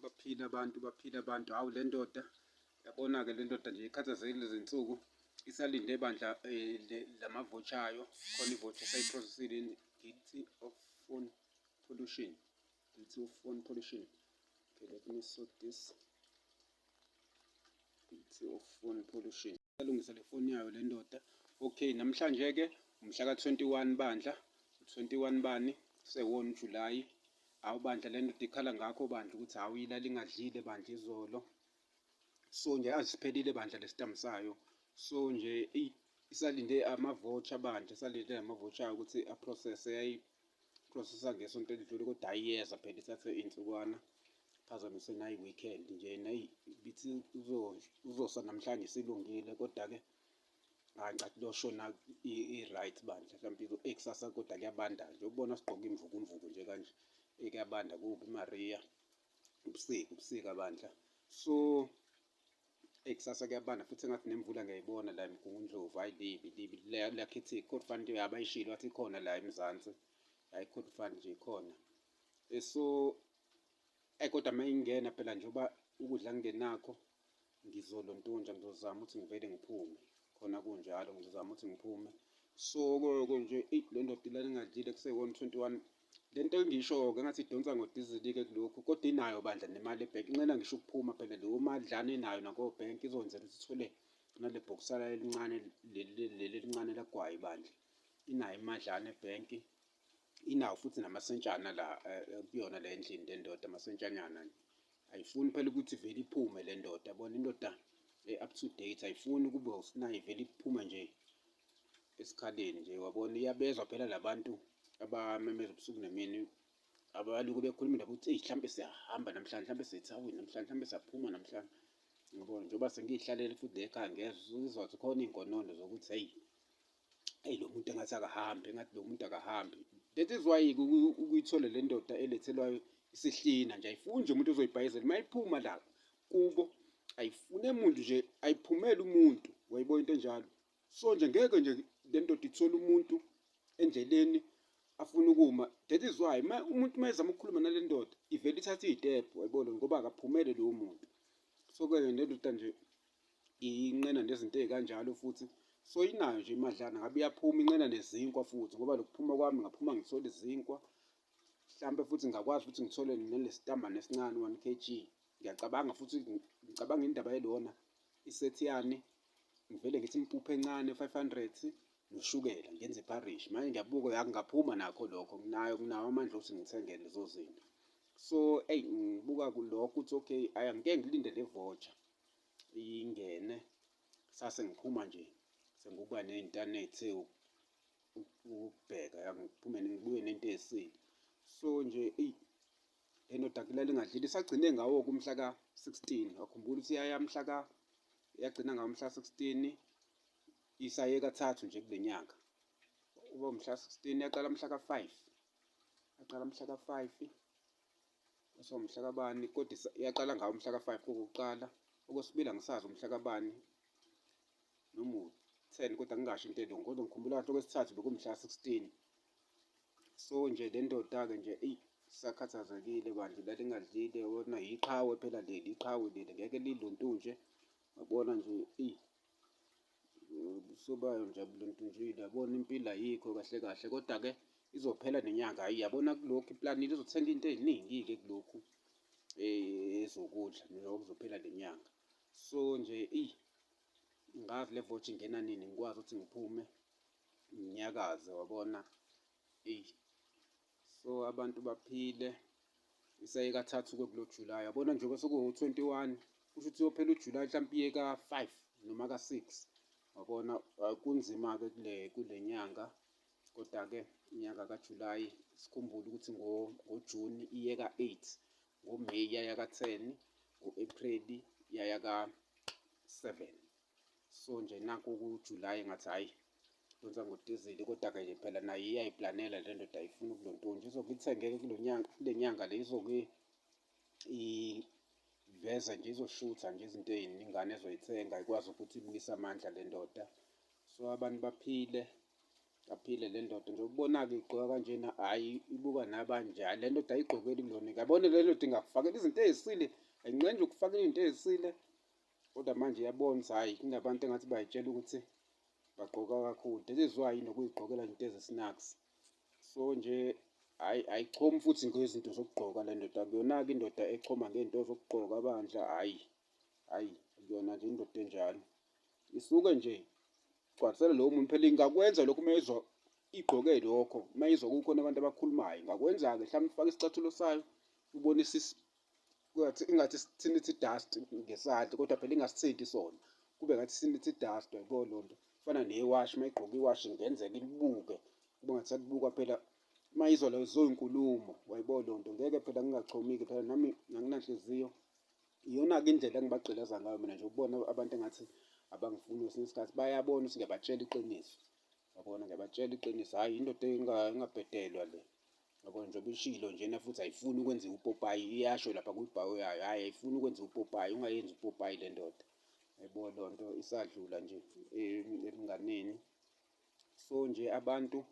Baphile abantu, baphile abantu. Hawu le ndoda, yabona-ke le ndoda nje ikhathazekile lezi nsuku, isalinde bandla lama-voucher ayo. Khona i-voucher esayiprosesile, guilty of phone pollution, guilty of phone pollution. Okay, let me sort this. Guilty of phone pollution. Yalungisa le foni yayo le ndoda. Okay, namhlanje-ke umhla ka-21 bandla, u-21 bani, sewona uJulayi. Hawu bandla, le ndoda ikhala ngakho bandla ukuthi hawu ilala ingadlile bandla izolo. So nje azisiphelile bandla lesitamu sayo. So nje eyi isalinde ama-voucher bandla, isalinde ama-voucher ayo ukuthi a-process-e. Yayi-process-a ngesonto elidlule kodwa ayiyeza phela, ithathe iy'nsukwana, phazamise nayi-weekend nje ibithi uzosa namhlanje isilungile, kodwa-ke hhayi ngicathi kuyoshona i-right bandla, mhlawumpe kusasa, kodwa kuyabanda nje ukubona sigqoke imvukumvuku nje kanje, kuyabanda kubi iMaria, ubusika, ubusika bandla. So kusasa kuyabanda futhi, engathi nemvula ngiyayibona la eMgungundlovu. Hhayi libi libi lakhithi, i-cold front abayishilo wathi ikhona la eMzansi, hhayi i-cold front nje ikhona. So eyi kodwa uma ingena phela, njengoba ukudla ngingenakho, ngizolontunja, ngizozama ukuthi ngivele ngiphume khona kunjalo, ngizozama ukuthi ngiphume. So-ke nje eyi le ndoda ilala ingadlile kusewona 21. Le nto engiyisho-ke engathi idonsa ngodizili-ke kulokhu, kodwa inayo bandla nemali ebhenki, inqena ngisho ukuphuma phela leyo madlana enayo nakobhenki izonzela ukuthi ithole nale bhokisana elincane leli elincane lagwayi bandla. Inayo imadlana ebhenki, inawo futhi namasentshana la kuyona le endlini le ndoda, amasentshanyana nje. Ayifuni phela ukuthi ivele iphume le ndoda, yabona indoda e-up to date ayifuni kube usinayo ivele iphume nje esikhaleni nje, wabona. Iyabezwa phela la bantu abamemeza ubusuku nemini, abalokhu bekhuluma indaba ukuthi eyi hlampe siyahamba namhlanje, hlampe siyethawini namhlanje, hlampe siyaphuma namhlanje. Ngiyabona njengoba sengiy'hlalele futhi la ekhaya, ngezwa uzwa ukuthi khona iy'nkonono zokuthi hheyi, eyi lo muntu engathi akahambi, engathi lo muntu akahambi. That is why-ke ukuyithole le ndoda elethelwayo isihlina nje, ayifuni nje umuntu ozoyibhayizela. Uma iphuma la kubo ayifune muntu nje, ayiphumeli umuntu, wayibona into enjalo. So nje ngeke nje le ndoda ithole umuntu endleleni afuna ukuma. That is why uma umuntu uma ezama ukukhuluma nale ndoda ivele ithathe iy'tebhu, wayibona, ngoba akaphumele lowo muntu. So-ke le ndoda nje inqena nezinto ey'kanjalo futhi, so inayo nje imadlana ngabe iyaphuma, inqena nezinkwa futhi, ngoba lokuphuma kwami ngaphuma ngithole izinkwa mhlampe, futhi ngingakwazi ukuthi ngithole nalesitambane esincane 1 kg. Ngiyacabanga futhi, ngicabanga indaba yelona isethi yani, ngivele ngithi impuphu encane 500 noshukela, ngenze ipharishi. Manje ngiyabuka ngingaphuma nakho lokho, nginayo, nginawo amandla okuthi ngithenge lezo zinto. So eyi ngibuka kulokho ukuthi okay, angeke ngilinde le voucher ingene, sase ngiphuma nje senguba ney'ntanethi ukubheka, ngiphume ngibuye nento ey'sile. So nje eyi le ndoda kulala ingadlile, isagcine ngawo-ke umhla ka-16. Wakhumbula ukuthi yaya mhla ka, yagcina ngawo mhla 16, isaye kathathu nje kule nyanga. Uba umhla 16, yaqala mhla ka-5, yaqala mhla ka-5, so mhla kabani, kodwa yaqala ngawo mhla ka-5 kokuqala. Okwesibili angisazi umhla kabani noma u-10, kodwa ngingasho into elungu, kodwa ngikhumbula kahle okwesithathu bekumhla 16. So nje le ndoda-ke nje eyi isakhathazekile bandla, ilala ingadlile, yabona yiqhawe phela leli, iqhawe leli ngeke liluntunje, wabona nje eyi ubuso bayo nje abuluntunjile, yabona impilo ayikho kahle kahle. Kodwa-ke izophela nenyanga, hhayi yabona kulokhu iplanile izothenga into ey'ningi-ke kulokhu ezokudla njengoba kuzophela le nyanga. So nje eyi ngazi le voucher ingena nini, ngikwazi ukuthi ngiphume nginyakaze, wabona eyi. So abantu baphile, isaye kathathu-ke kulo July, yabona njengoba sekuwu-21, kusho ukuthi uyophela uJulayi mhlawumpe iye ka-5 noma ka-6, wabona. Kunzima-ke kule nyanga, kodwa-ke inyanga kaJulayi sikhumbule ukuthi ngoJuni iye ka-8, ngoMeyi yaya ka-10, ngo-April yaya ka-7. So nje nakhu kuJulayi ngathi hhayi donsa ngodizili, kodwa-ke nje phela nayo iyayiplanela le ndoda, ayifuni ukulontunja, izoke ithenge-ke kulo nyanga, kule nyanga le izoke iveze nje, izoshutha nje izinto ey'ningana ezoyithenga, ikwazi ukuthi ibuyise amandla le ndoda. So abantu baphile. Aphile le ndoda nje ukubona-ke igqoka kanjena, hhayi ibuka nabanje, hhayi le ndoda ayigqokeli kulona. Yabona le ndoda ingakufakela izinto ey'sile, ayinqeni nje ukufakela iy'nto ey'sile, kodwa manje iyabona ukuthi hhayi kunabantu engathi bay'tshela ukuthi bagqoka kakhulu. That is why inokuy'gqokela nje into ezi-snacks. So nje hhayi ayichomi futhi ngezinto zokugqoka le ndoda, akuyona-ke indoda echoma ngey'nto zokugqoka bandla, hhayi, hhayi akuyona nje indoda enjalo. Isuke nje gcwalisela lowo muntu phela ingakwenza lokho uma izwa igqoke lokho, uma izwa kukhona abantu abakhulumayo ingakwenza-ke mhlawumbe ifake isicathulo sayo ubone kungathi ingathi sithinitha i-dust ngesandla kodwa phela ingasithinti sona, kube ngathi sithinitha i-dust uyayibona leyo nto. Kufana newashi uma igqoke iwashi kungenzeka ilibuke kube ngathi isalibuka phela uma izwa lezo y'nkulumo uyayibona leyo nto. Ngeke phela ngingachomi-ke phela nami anginanhliziyo. Iyona-ke indlela engibagqilaza ngayo mina nje ukubona abantu engathi abangifuni kwesinye isikhathi bayabona ukuthi ngiyabatshela iqiniso. Yabona ngiyabatshela iqiniso, hhayi indoda engabhedelwa le. Yabona njengoba ishilo njena futhi ayifuni ukwenziwa upopayi, iyasho lapha kwibhayo yayo, hhayi ayifuni ukwenziwa upopayi, ungayenzi upopayi le ndoda. Yabo leyo nto isadlula nje ebunganeni. So nje abantu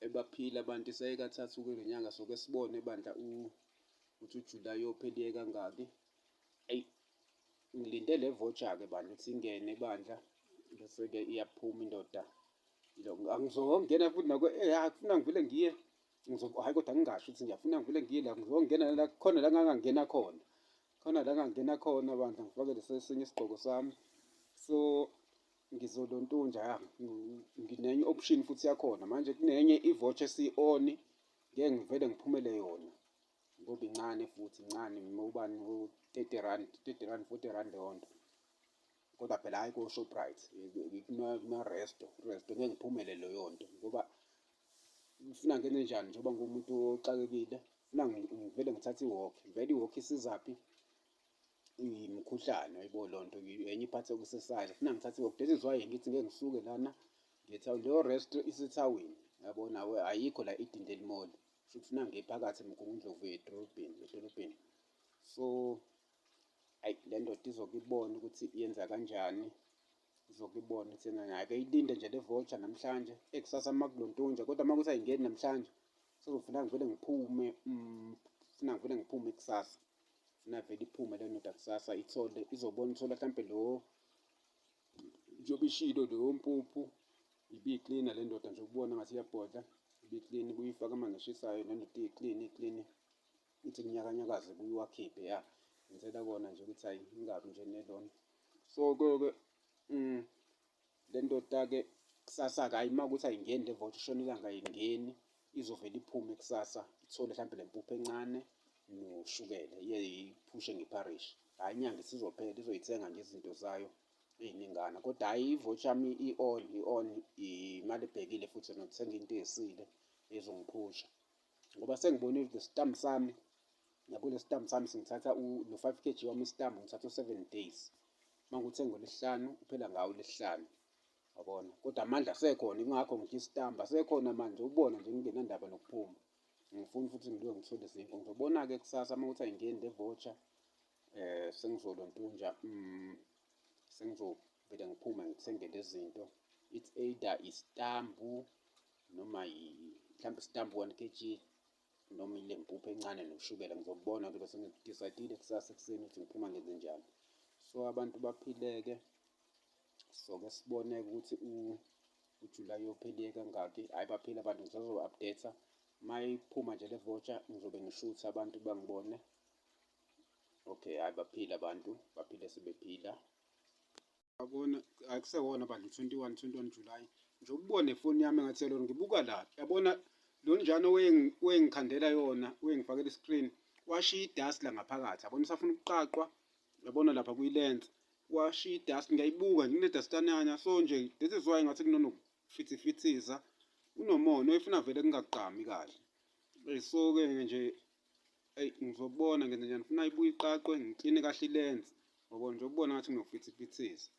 ebaphila abantu iseyikathathu kule nyanga soke sibone bandla ukuthi uJuly uyophela iye kangaki. Eyi ngilinde le voucher-ke bandla ukuthi ingene bandla bese-ke iyaphuma indoda. Angizongena futhi nako kufuna ngivele ngiye hhayi kodwa ngingasho ukuthi ngiyafuna ngivele ngiye la ngizongena la khona la ngangangena khona. Khona la ngangena khona bandla ngifake lesi esinye isigqoko sami. So ngizolontunja ya nginenye option futhi yakhona manje kunenye i-voucher esi-on ngeke ngivele ngiphumele yona ngoba incane futhi incane ubani u-30 rand 30 rand 40 rand leyo nto kodwa phela hhayi ko-Shoprite kuma-resto resto ngeke ngiphumele leyo nto ngoba ufuna ngenze njani njengoba ngiwumuntu oxakekile funa ngivele ngithathe i-walk vele i-walk isizaphi imikhuhlane ayibo leyo nto enye iphathe kusesayo funa ngithathe i-walk that is why ngithi ngeke ngisuke lana ngiye leyo rest isethawini yabona ayikho la e-Edendale Mall kusho ukuthi funa ngiye phakathi eMgungundlovu edolobheni edolobheni. So ayi le ndoda izoke ibone ukuthi yenza kanjani izoke ibone ukuthi yenza kanjani. Ake ilinde nje le voucher namhlanje ekusasa uma kulontunja kodwa uma kuthi ayingeni namhlanje sezofuna ngivele ngiphume funa ngivele ngiphume kusasa funa vele iphume le ndoda kusasa ithole izobona ithola mhlampe lo njengoba ishilo leyo mpuphu ibiklina le ndoda nje ukubona ngathi iyabhodla ibiklina ibuyifaka amanzi ashisayo le ndoda iyiklini iklini ithi kunyakanyakaze buye uwakhiphe ya ngenzela kona nje ukuthi hayi ingabi nje nelona so-ke le ndoda-ke kusasa-ke hhayi uma kuthi ayingeni le voucher ishona ilanga ayingeni izovele iphume kusasa ithole mhlampe le mpuphu encane noshukela iye iphushe ngepharishi hhayi inyanga isizophela izoyithenga nje izinto zayo ey'ningana kodwa hhayi i-voucher yami i-on i-on imali ebhekile futhi nokuthenga into ey'sile ezongiphusha ngoba sengibonile ukuthi lesitambu sami yabo lesitambu sami singithatha lo 5 kg wami isitambu ngithatha u-7 days uma ngikuthenga ngolwesihlanu uphela ngawo lwesihlanu yabona kodwa amandla asekhona ingakho ngithi isitambu asekhona manje ubona nje ngingenandaba nokuphuma ngifuni futhi ngibuye ngithole izinkwa ngizobona-ke kusasa uma kuthi ayingeni le voucher sengizolontunja sengizovele ngiphume ngithenge lezi zinto it's either isitambu noma mhlawumbe isitambu 1 kg noma ile mpuphu encane noshukela ngizokubona njengoba sengi-decide-ile kusasa ekuseni ukuthi ngiphuma ngenze njani. So abantu baphileke soke sibone-ke ukuthi uJuly uyophela kangaki. Hhayi baphile abantu ngisazoba-update-a uma iphuma nje le voucher ngizobe ngishutha abantu bangibone. Okay, hhayi baphile abantu baphile sebephila. Yabona akusewona bandla u-21 21 July nje ukubona ifoni yami engathi yalona ngibuka la yabona lo njani owengikhandela yona owengifakela i-screen washiya i-dust la ngaphakathi yabona usafuna ukuqaqwa yabona lapha kwi-lens washiya i-dust ngiyayibuka nje kune-dustanyana so nje this is why ngathi kunonokufithifithiza unomona oyifuna vele kungagqami kahle. So-ke nje eyi ngizobona ngenze njani funa ibuye iqaqwe ngikline kahle i-lens ngoba nje ukubona ngathi nginokufithifithiza.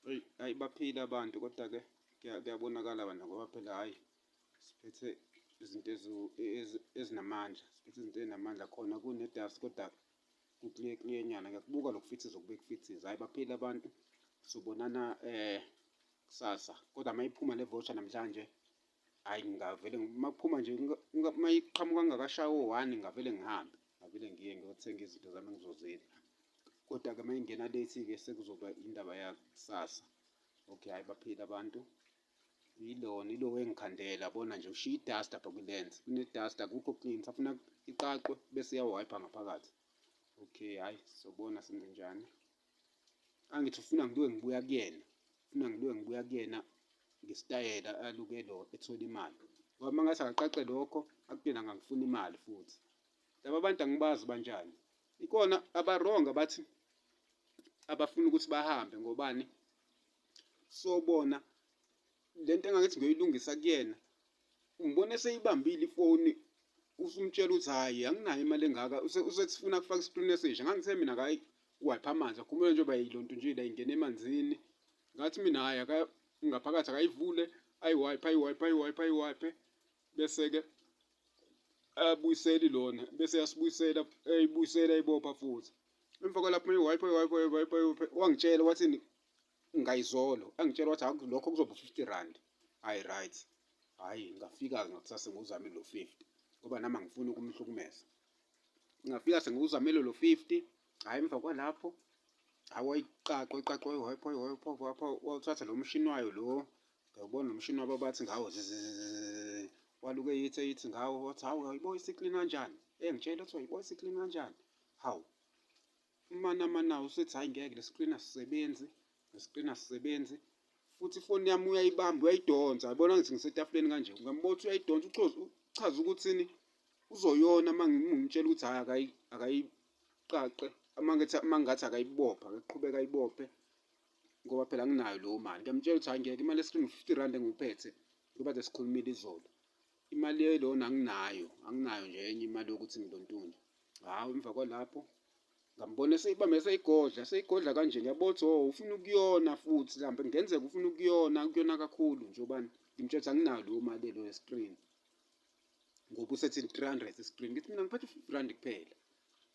Eyi hayi baphile abantu kodwa-ke kuyabonakala bandla ngoba phela hhayi siphethe izinto ezinamandla siphethe izinto ey'namandla khona kune-dust kodwa ku-clear clear nyana ngiyakubuka lokufithiza okube kufithiza hhayi baphile abantu sobonana. kusasa. Kodwa uma iphuma le voucher namhlanje, hhayi ngingavele uma kuphuma nje uma iqhamuka kungakashayi o-one ngingavele ngihambe, ngavele ngiye ngiyothenga izinto zami engizozidla. Kodwa-ke uma ingena late-ke sekuzoba indaba yakusasa. Okay, hhayi baphile abantu. Yilona ilo engikhandela yabona nje ushiya i-dust apha kwi-lens, kune-dust akukho clean, safuna iqaqwe bese iyawayipha ngaphakathi. Okay, hhayi sizobona senzenjani. Angithi ufuna ngibuye ngibuya kuyena, ufuna ngibuye ngibuya kuyena ngesitayela aluke lo ethola imali. Ngoba uma ngathi akaqaqe lokho akuyena ngangifuna imali futhi. Laba bantu angibazi banjani. Ikona aba-wrong abathi abafuna ukuthi bahambe ngobani? Sobona lento engangithi ngiyoyilungisa kuyena ngibona eseyibambile ifoni usumtshela ukuthi hhayi anginayo imali engaka usethi ufuna kufaka isituni esisha ngangithe mina hhayi wayipha amanzi akhumule njengoba yilonto nje la ingena emanzini ngathi mina hhayi ngaphakathi akayivule ayiwayiphe ayiwayiphe ayiwayiphe ayiwayiphe bese-ke abuyiseli lona bese yasibuyisela eyibuyisela ayibopha futhi emva kwalapho mayiwayipha wayipa wayipa wayipa wangitshela wathi ngayizolo angitshela wathi lokho kuzoba 50 rand hayi right hayi ngafika-ke ngakusasa ngiwuzamile lo 50 ngoba nami angifuni ukumhlukumeza ngafika sengiwuzamile lo 50 hhayi emva kwalapho hayi wayiqaqa wayiqaqa wayiwayipha wayiwayipha wayiwayipha wawuthatha lo mshini wayo lo ngiyawubona lo mshini wabo bathi ngawo waluke yithi eyithi ngawo wathi hawu uyayibo isiklini kanjani engitshela ukuthi uyayibo isiklini kanjani hawu umana mana usethi hayi ngeke le screen asisebenzi le screen asisebenzi futhi ifoni yami uyayibamba uyayidonsa yabona ngithi ngisetafuleni kanje ungambona ukuthi uyayidonsa uchaza ukuthini uzoyona uma ngimtshela ukuthi hhayi akayiqaqe uma ngithi uma ngathi akayibophe akaqhubeke ayibophe ngoba phela anginayo leyo mali ngiyamtshela ukuthi hhayi ngeke imali escreen u-fifty rand engiwuphethe ngoba kade sikhulumile izolo imali lona anginayo anginayo nje enye imali yokuthi ngilontunje Hawu emva kwalapho ngambona eseyibambe eseyigodla eseyigodla kanje ngiyabona ukuthi oh ufuna ukuyona futhi mhlawumbe kungenzeka ufuna ukuyona ukuyona kakhulu nje ubani ngimtshela ukuthi anginayo leyo mali leyo screen ngoba usethi 300 screen ngithi mina ngiphethe u-50 rand kuphela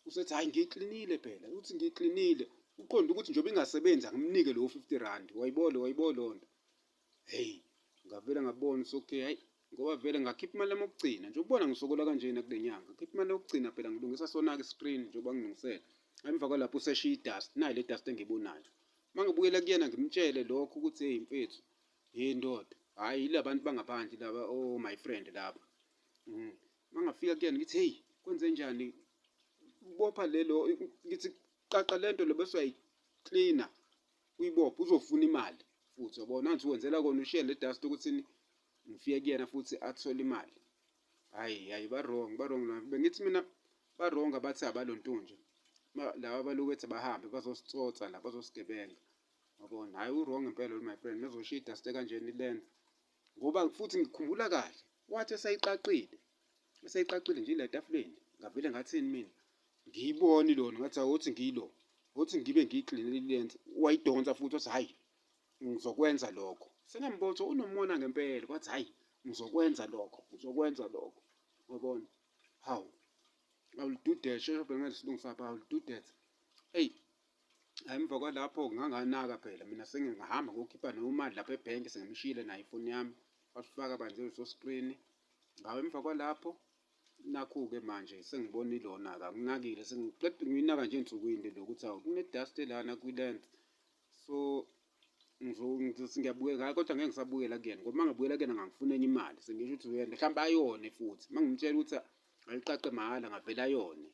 usethi hayi ngiyiklinile phela uthi ngiyiklinile uqonde ukuthi njengoba ingasebenzi angimnike lowo 50 rand wayibona wayibona leyo nto hey ngavele ngabona ukuthi okay hayi ngoba vele ngakhipha imali yami yokugcina nje ukubona ngisokola kanjena kule nyanga ngikhipha imali yokugcina phela ngilungisa sona-ke iscreen njengoba ngilungisela emva kwalapho useshiya idust nayi le dust engiyibonayo uma ngibukela kuyena ngimtshele lokho ukuthi hey mfethu hey ndoda hhayi yila bantu bangaphandle laba oh my friend laba uma ngafika kuyena ngithi hey kwenze njani bopha lelo ngithi qaqa lento lo bese uyayiklina uyibophe uzofuna imali futhi yabona nanti wenzela kona ushiye le dust ukuthi ngifike kuyena futhi athole imali hayi hayi ba wrong ba wrong bengithi mina ba wrong abathi abalontunje laba abalokhu bahambe bazositsotsa la bazosigebenga yabona hayi u wrong impela my friend mezoshiya idust kanjena ilenza ngoba futhi ngikhumbula kahle wathi eseyiqaqile eseyiqaqile nje ile tafuleni ngavele ngathini mina ngiyibone lona ngathi awuthi ngiyilo uthi ngibe ngiyiklinele ilenze wayidonsa futhi wathi hayi ngizokwenza lokho sengiyambona ukuthi unomona ngempela kwathi hayi ngizokwenza lokho ngizokwenza lokho wabona hawu I will do that sheshe phela ngeke silungisa apha I will do that eyi hayi emva kwalapho nganganaka phela mina sengingahamba ngokukhipha noma imali lapha ebhenki sengimshiyile nayo ifoni yami wasifaka banje leso screen ngawe emva kwalapho nakhu-ke manje sengibona ilona-ke anginakile sengiqeda ngiyinaka nje ensukwini le ukuthi awu kune-dust lana kwi-lens so ngizothi ngiyabukeka hhayi kodwa ngeke ngisabukela kuyena ngoba uma ngibukela kuyena ngangifuna enye imali sengisho ukuthi uyena mhlawumbe ayone futhi uma ngimtshela ukuthi ayiqaqe mahhala ngavele ayone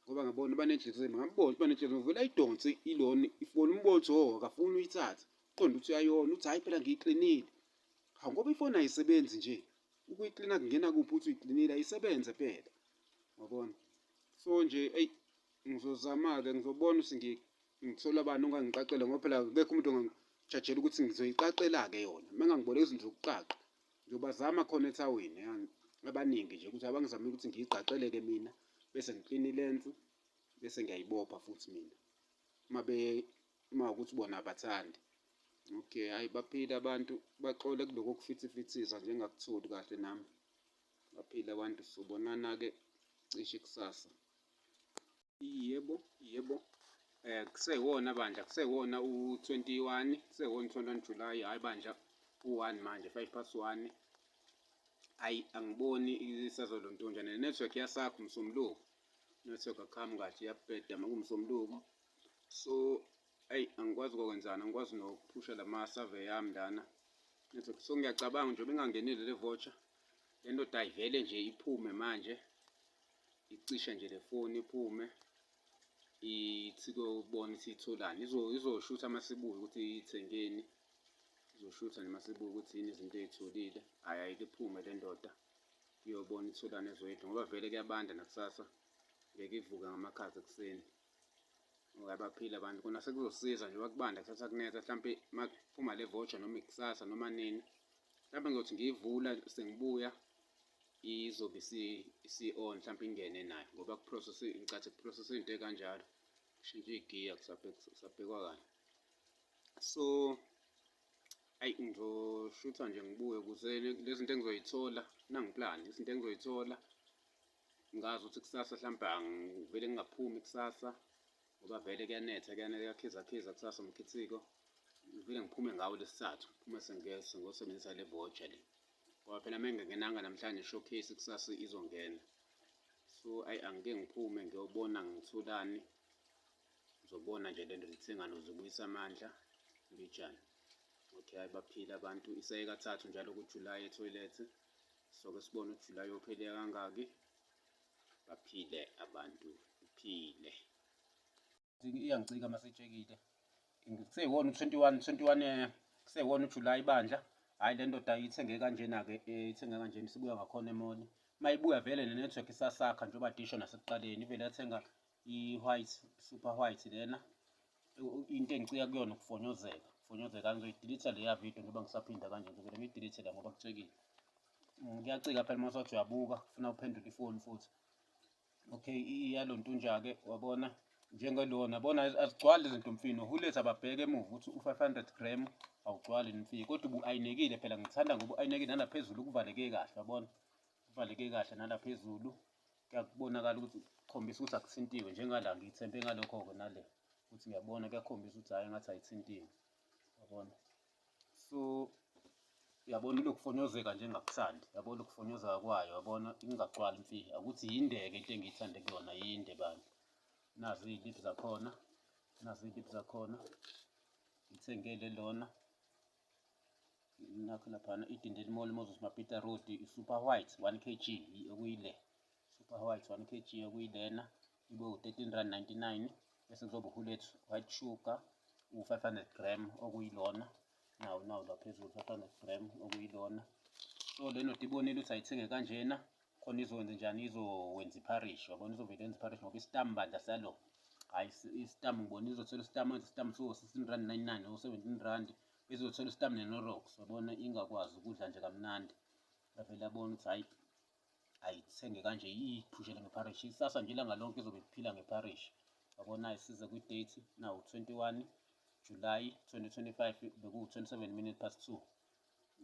ngoba ngabona uba nenhliziyo ngambona ukuthi banenhliziyo ngivele ayidonse iloni ifoni umbone ukuthi oh akafuni uyithatha uqonde ukuthi uyayona uthi hhayi phela ngiyiklinile hawu ngoba ifoni ayisebenzi nje ukuyiklina kungena kuphi ukuthi uyiklinile ayisebenze phela wabona so nje eyi ngizozama-ke ngizobona ukuthi ngithola bani ongangiqaqela ngoba phela akekho umuntu ongangijajela ukuthi ngizoyiqaqela-ke yona uma ngangiboleka izinto zokuqaqa ngiyobazama khona ethawini abaningi nje ukuthi abangizamile ukuthi ngiyiqaqele-ke mina bese ngiklina ilensi bese ngiyayibopha futhi mina uma be uma ukuthi bona abathandi okay hayi baphile abantu baxole kuloko okufithifithiza nje engakutholi kahle nami baphile abantu sobonana-ke cishe kusasa yebo yebo. Kusewona bandla, kusewona u-21, kusewona u-21 July, hhayi bandla, u-1 manje, 5 past 1. Hhayi, angiboni isazolontonja ne-network yasakho uMsombuluko. Network akuhambi kahle, iyabheda makuwuMsombuluko. So eyi, angikwazi ukwenzani, angikwazi nokuphusha lama-survey ami lana. Network. So ngiyacabanga njengoba ingangenile le voucher, le ndoda ayivele nje iphume manje, icishe nje le foni iphume, ithi kuyobona ukuthi itholani. Izoshutha uma sibuya ukuthi ithengeni, izoshutha nje uma sibuya ukuthi yini izinto ey'tholile. Hhayi, ayike iphume le ndoda iyobona itholani ezoyidla ngoba vele kuyabanda nakusasa, ngeke ivuke ngamakhaza ekuseni. Ngoba baphila abantu kona sekuzosiza njengoba kubanda kusasa kunetha, hlampe uma kuphuma le voucher noma ikusasa noma nini, hlampe ngizothi ngiyivula sengibuya izobe isi-on, hlampe ingene nayo ngoba ku-process, ngicathi ku-process into ey'kanjalo, kushintsha igiya kusabhekwa kahle. So ayi, ngizoshutha nje ngibuye ukuze lezi zinto engizoyithola nangiplani, izinto engizoyithola ngazi ukuthi kusasa hlampe angivele ngingaphumi kusasa ngoba vele kuyanetha, kuyakhiza kusasa umkhithiko. Ngivele ngiphume ngawo Lwesithathu, ngiphume sengiyosebenzisa le voucher le ngoba phela uma ingangenanga namhlanje showcase, kusasa izongena. So ayi, angike ngiphume ngiyobona ngitholani, ngizobona nje lento ithengani ukuze ibuyise amandla mbijana. Okay, hhayi baphile abantu, iseye kathathu njalo kuJulayi ethoyilethi. Soke sibone uJulayi uyophela kangaki. Baphile abantu, uphile. Iyangicika uma seyitshekile. Kuseyiwona u-21, 21 kuseyiwona uJulayi bandla. Hhayi, le ndoda ithenge kanjena-ke, ithenge kanjena isibuya ngakhona e-mall. Uma ibuya vele ne-network isasakha njengoba disho nasekuqaleni, ivele yathenga i-white, super white lena. Into engicika kuyona ukufonyozeka, ukufonyozeka. Ngizoyi-delete leya video njengoba ngisaphinda kanje, ngizovele ngiyi-delete la ngoba kutshekile. Kuyacika phela uma usathi uyabuka, kufuna uphendule ifoni futhi. Okay, iyalontunja-ke wabona njengelona, yabona azigcwali izinto mfino. Huletha ababheke emuva ukuthi u-500 gram awugcwali mfino, kodwa ubu-ayinekile phela. Ngithanda ngoba u-ayinekile nalaphezulu kuvaleke kahle, yabona kuvaleke kahle nalaphezulu, kuyabonakala ukuthi kukhombisa ukuthi akuthintiwe. Njengala ngiyithembe ngalokho-ke nale ukuthi ngiyabona kuyakhombisa ukuthi hhayi, ngathi ayithintiwe, yabona. So uyabona lokufonyozeka nje engingakuthandi, yabona ukufonyozeka kwayo, yabona ingagcwali imfihlo, akuthi yinde-ke into engiyithande kuyona, yinde bandla. Nazi iy'liphu zakhona, nazi iy'liphu zakhona, ngithengele lona nakho laphana iDindeli Mall, Moses Mabhida Road, i-super white 1 kg okuyile, super white 1 kg okuyilena, ibe u-13 rand 99. Bese kuzoba uHullet white sugar u-500 gram okuyilona, nawu nawu la phezulu 500 gram okuyilona. So le ndoda ibonile ukuthi ayithenge kanjena khona izokwenza njani, izowenza ipharishi, wabona, izovele yenza ipharishi ngoba isitamu bandla salo, hhayi isitamu ngibona izothola isitamu, wenza isitamu siwo-16 rand 99 or 17 rand, bese izothola isitamu neKnorrox, wabona, ingakwazi ukudla nje kamnandi. Yavele yabona ukuthi hhayi, ayithenge kanje iyiphushele ngepharishi kusasa nje ilanga lonke izobe iphila ngepharishi, wabona. Isize kwi-date nawu 21 July 2025, bekuwu-27 minutes past 2,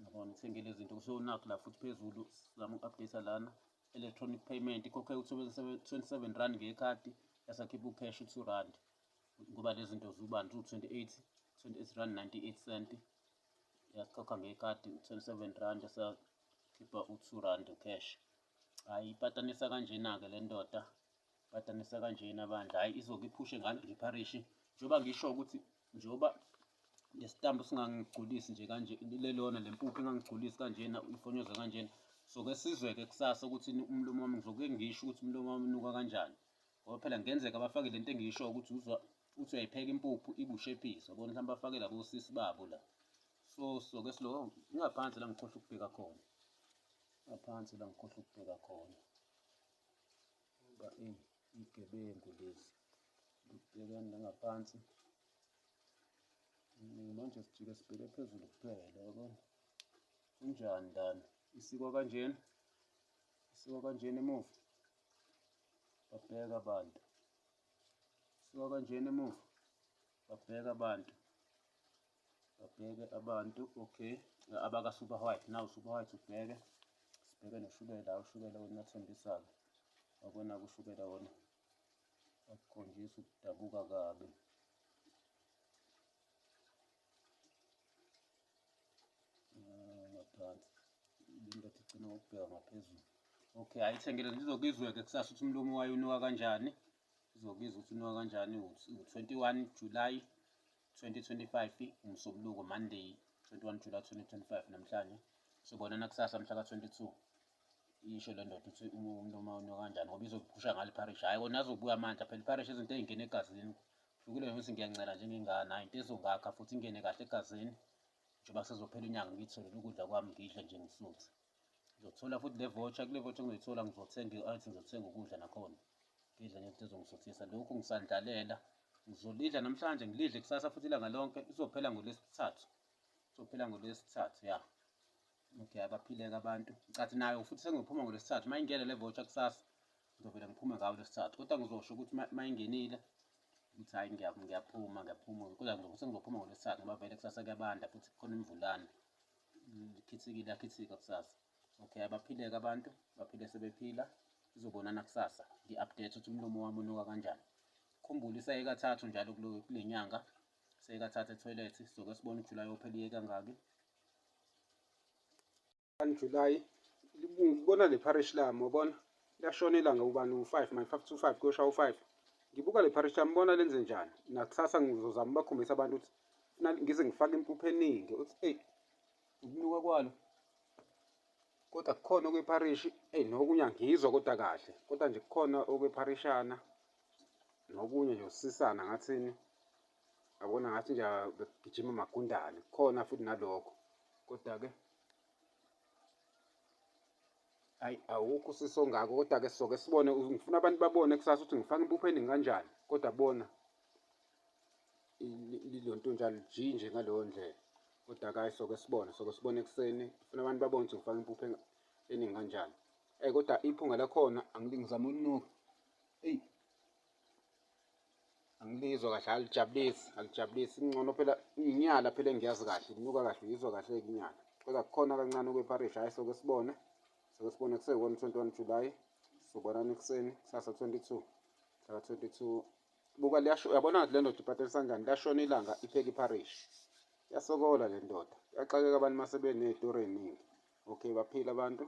yabona, ithenge lezi zinto. So nakhu la futhi phezulu sizama uku-update lana, electronic payment ikhokhe u-27 rand ngekhadi, yasakhipha u-cash u-2 rand ngoba lezi zinto zubani zu-28, 28 rand 98 cent, yakhokha ngekhadi u-27 rand, yasakhipha u-2 rand cash. Hhayi, ipatanisa kanjena-ke le ndoda, patanisa kanjena bandla. Hhayi, izoke iphushe ngalo nje ipharishi njengoba ngisho ukuthi njengoba lesitambu singangigculisi nje kanje, lelona le mpuphu ingangigculisi kanjena, ifonyoze kanjena. So-ke sizwe-ke kusasa ukuthi umlomo wami, ngizoke ngisho ukuthi umlomo wami unuka kanjani, ngoba phela kungenzeka bafake lento engiyisho ukuthi uzwa uthi uyayipheka impuphu ibe ushephisi, wabona, mhlawumbe bafake labo sisi babo la. So soke silo ngaphansi la ngikhohlwa ukubheka khona, ngaphansi la ngikhohlwa ukubheka khona ngoba eyi igebengu lezi. Ngibhekani la ngaphansi manje, sijike sibheke phezulu kuphela, yabona kunjani lana, isikwa kanjena, isikwa kanjena emuva, babheka abantu, isikwa kanjena emuva, babheka abantu, babheke abantu. Okay, abaka super white now, super white ubheke, sibheke noshukela, ushukela wona uyathembisa-ke, wabona ushukela wona akukhonjisi ukudabuka kabi. ngezansi. Le ndoda igcina ngokubheka ngaphezulu. Okay, ayithengele ngizokizwe-ke kusasa ukuthi umlomo wayo unuka kanjani. Izokizwa ukuthi unuka kanjani u-21 July 2025 uMsombuluko Monday 21 July 2025 namhlanje. Sobonana kusasa mhla ka-22. Isho le ndoda ukuthi umlomo wayo unuka kanjani ngoba izophusha ngalo ipharishi. Hhayi kona azobuya amandla phela ipharishi izinto ey'ngena egazini. Hlukile ukuthi ngiyancela njengengane, hhayi into ezongakha futhi ingene kahle egazini. Njengoba sezophela inyanga ngiyitholele ukudla kwami ngidle nje ngisuthe. Ngizothola futhi le voucher, kule voucher engizoyithola ngizothenga i-ice, ngizothenga ukudla nakhona. Ngidle nje into ezongisuthisa. Lokhu ngisandlalela. Ngizolidla namhlanje ngilidle kusasa futhi ilanga lonke lizophela ngolwesithathu. Lizophela ngolwesithathu ya. Okay, abaphileke abantu. Ngicathi nayo futhi sengizophuma ngolwesithathu. Uma ingena le voucher kusasa ngizovele ngiphume ngawo lwesithathu. Kodwa ngizosho ukuthi uma ingenile ukuthi hhayi ngiyaphuma ngiyaphuma kodwa sengizophuma ngolwesithathu ngoba vele kusasa kuyabanda futhi kukhona imvulana. Likhithikile liyachithika kusasa. Okay, abaphileke abantu, baphile sebephila. Sizobonana kusasa. Ngi-update ukuthi umlomo wami unuka kanjani. Khumbula isayeke kathathu njalo kule nyanga. Seyeke kathathu ethoyilethi. Sizoke sibone uJuly ophela iye kangaki. July ngibona le parish lami wabona liyashona ilanga ubani u-5 my 5 to 5 kuyoshaya u-5 ngibuka le parish lami bona lenze njani nakusasa ngizozama ubakhombisa abantu ukuthi funa ngize ngifake impuphu eningi uthi eyi ukunuka kwalo kodwa kukhona okwepharishi eyi nokunye angizwa kodwa kahle kodwa nje kukhona okwepharishana nokunye nje usisana ngathini yabona ngathi nje bekugijima amagundane kukhona futhi nalokho kodwa-ke ayi awukho usiso ongako kodwa-ke sizoke sibone ngifuna abantu babone kusasa ukuthi ngifake impuphu eningi kanjani kodwa bona lilonto njalo lijinje ngaleyo ndlela kodwa-ke ayi soke sibone soke sibone ekuseni ngifuna abantu babone ukuthi ngifake impuphu eningi kanjani eyi kodwa iphunga lakhona ngizama ukunuka eyi angilizwa kahle alijabulisi alijabulisi ingcono phela inyala phela engiyazi kahle inuka kahle uyizwa kahle inyala kodwa kukhona kancane okwepharish hhayi soke sibone soke sibone kusewona 21 July sobonana ekuseni kusasa 22 mhla 22 buka liyasho uyabona ngathi le ndoda ibhatalisa kanjani liyashona ilanga ipheke ipharish yasokola le ndoda yaxakeka abantu mase beney'tori ey'ningi okay baphila abantu.